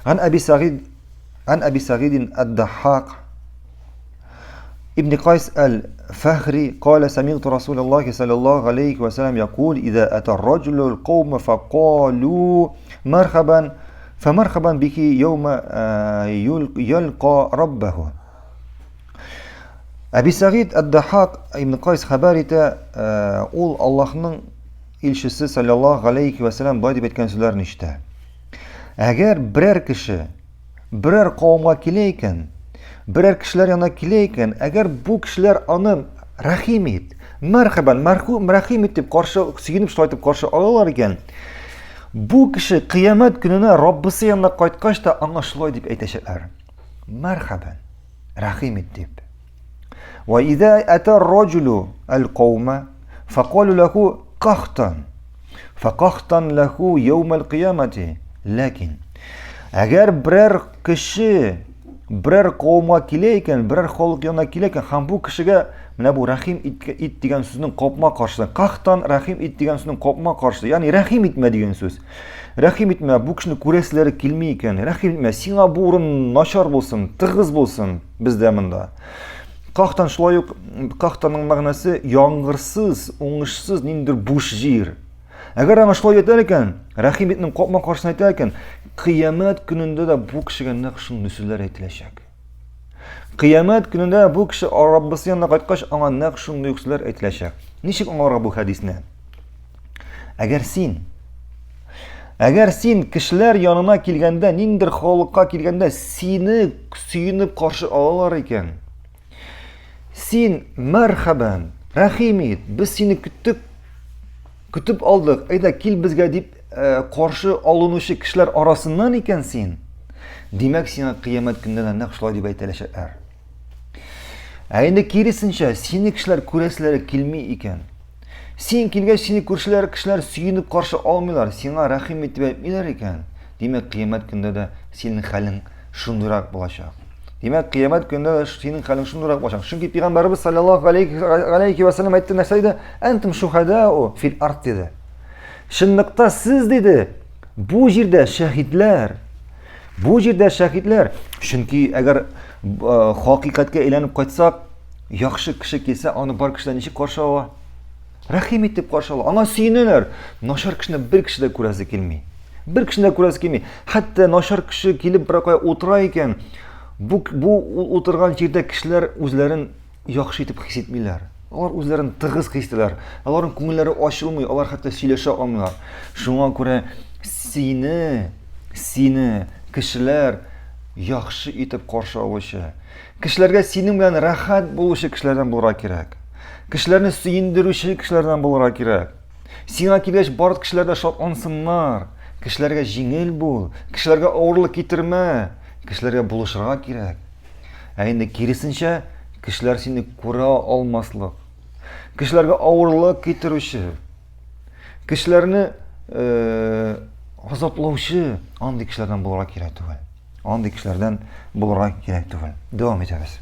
Ан Әби Сагид Ан Әби Сагид ад-Даххак ابن قيس الفهري قال سمعت رسول الله صلى الله عليه وسلم يقول إذا أتى الرجل القوم فقالوا مرحبا فمرحبا به يوم يلقى ربه. Әби Сәгид Ад-Дахак ибн Кайс хәбәр итә, ул Аллаһның илчесе саллаллаһу галәйһи вә сәлам болай дип әйткән сүзләрен ишетә. Әгәр берәр кеше берәр кавымга килә икән, берәр кешеләр янына килә икән, әгәр бу кешеләр аны рәхим ит, мәрхәбән, мәрхүм, рәхим ит дип каршы, сөенеп шулай итеп каршы алалар икән, бу кеше кыямәт көненә Раббысы янына кайткач та аңа шулай дип әйтәчәкләр. Мәрхәбән. Рәхим ит дип. Ва иза ата раҗулу аль-каума факалу лаху кахтан. Факахтан лаху яум аль-кыямати. Ләкин әгәр берәр кеше берәр кавымга килә икән, берәр халык янына килә икән, һәм бу кешегә менә бу рәхим ит, ит дигән сүзнең капма каршысы, кахтан рәхим ит дигән сүзнең капма каршысы, ягъни рәхим итмә дигән сүз. Рәхим итмә, бу кешене күрәселәре килми икән. Рәхим итмә, сиңа бу урын начар булсын, тыгыз булсын бездә монда. Кахтан шулай ук, кахтаның мәгънәсе яңгырсыз, уңышсыз, ниндидер буш җир. Әгәр аңа шулай әйтәр икән, рәхим итнең капма каршысына әйтә икән, кыямәт көнендә дә бу кешегә нәкъ шундый сүзләр әйтеләчәк. Кыямәт көнендә бу кеше Раббысы янына кайткач, аңа нәкъ шундый ук сүзләр әйтеләчәк. Ничек аңларга бу хәдисне? Әгәр син Әгәр син кешеләр янына килгәндә, ниндидер халыкка килгәндә сине сөенеп каршы алалар икән. Син мәрхәбән, рәхим ит, без сине көттек, көтеп алдык, әйдә кил безгә дип э, каршы алынучы кешеләр арасыннан икән син. Димәк, сиңа кыямәт көнендә дә нәкъ шулай дип әйтәләчәкләр. Ә инде киресенчә, сине кешеләр күрәселәре килми икән. Син килгәч, сине күршеләр, кешеләр сөенеп каршы алмыйлар, сиңа рәхим итеп әйтмиләр икән. Димәк, кыямәт көндә дә синең хәлең шундыйрак булачак. Димәк, кыямәт көндә дә синең хәлең шундыйрак булачак. Чөнки пәйгамбәребез саллаллаһу алейхи ва саллям әйтте нәрсә диде? Әнтум шухадау фил ард диде. Чынлыкта сез диде, бу җирдә шәһидләр. Бу җирдә шәһидләр. Чөнки әгәр э, хакыйкатькә әйләнеп кайтсак, Яхшы кеше килсә, аны бар кешеләр ничек каршы ала? Рәхим итеп каршы ала. Аңа сөенәләр. Начар кешене бер кеше дә күрәсе килми. Бер кешене дә күрәсе килми. Хәтта начар кеше килеп бер кая утыра икән, бу бу утырган җирдә кешеләр үзләрен яхшы итеп хис итмиләр. Алар үзләрен тыгыз хис итәләр. Аларның күңелләре ачылмый, алар хәтта сөйләшә алмыйлар. Шуңа күрә сине, сине кешеләр яхшы итеп каршы алучы, Кешеләргә синең белән рәхәт булучы кешеләрдән булырга кирәк. Кешеләрне сөендерүче кешеләрдән булырга кирәк. Сиңа килгәч, барлык кешеләр дә шатлансыннар. Кешеләргә җиңел бул, кешеләргә авырлык китермә, кешеләргә булышырга кирәк. Ә инде киресенчә, кешеләр сине күрә алмаслык, кешеләргә авырлык китерүче, кешеләрне э, азаплаучы андый кешеләрдән булырга кирәк түгел. Андый кешеләрдән булырга кирәк түгел. Дәвам итәбез.